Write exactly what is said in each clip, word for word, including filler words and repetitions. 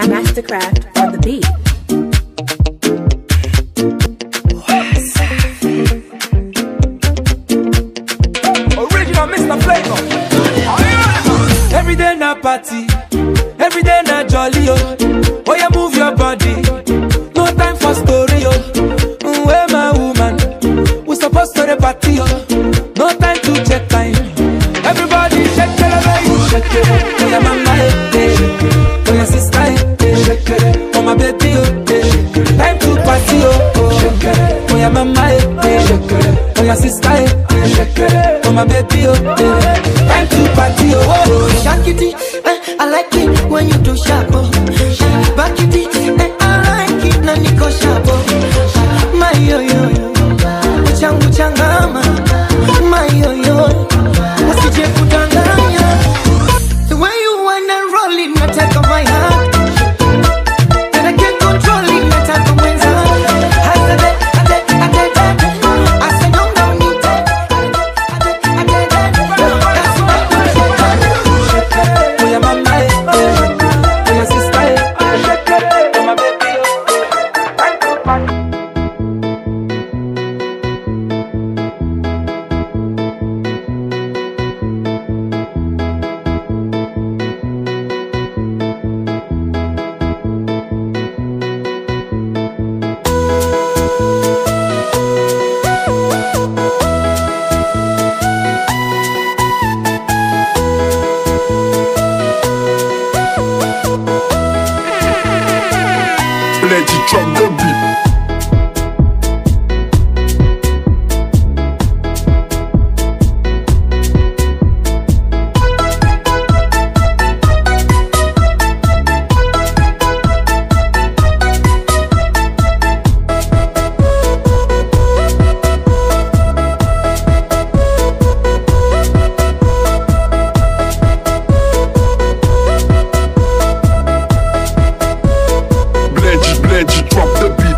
Mastercraft on the beat. Original Mister Flavor. Every day na party, every day na jolly, oh. Oh yeah, move your body. No time for story, oh. Mm, where my woman? We supposed to the party, oh. No time to check time. Everybody shake it, baby. Shake it. Oh yeah, mama, eh, eh. Oh yeah, sister, eh, eh. Oh my baby, oh, eh. Time to party, oh, oh. Oh yeah, mama, eh, eh. Oh yeah, sister, eh, eh. Oh my baby, oh, eh. Time to party, oh, oh. Shake it, eh, I like it when you do sharp, oh. Back it, eh, I like it, na niko sharp, oh. My yo, yo, yo. Uchangu changama, my yo, yo. Usije kudanganya. The way you wanna roll it, na take my heart. That I can't control it, na take my heart. I said that, I did, I did, I did. I said, no, no, no, no. Plenty drop the beat. Blendy, Blendy, drop the beat.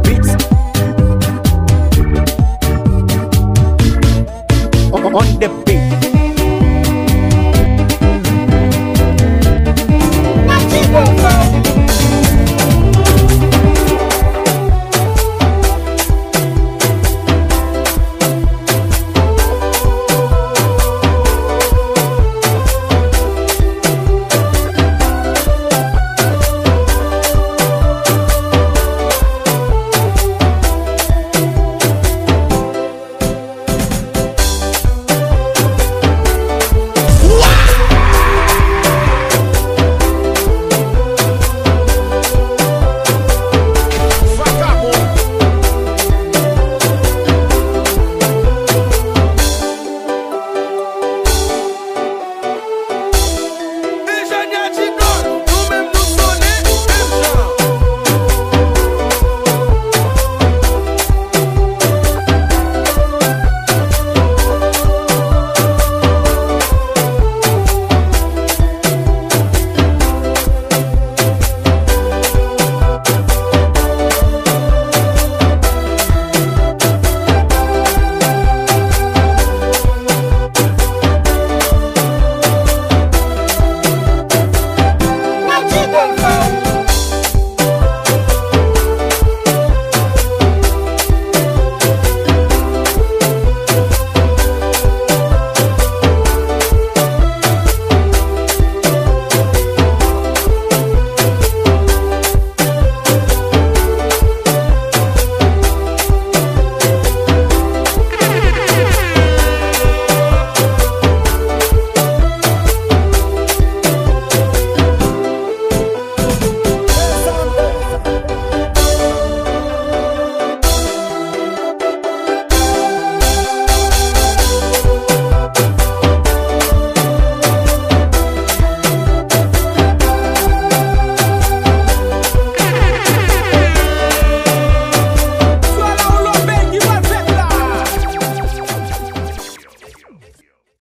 Beats. On, on the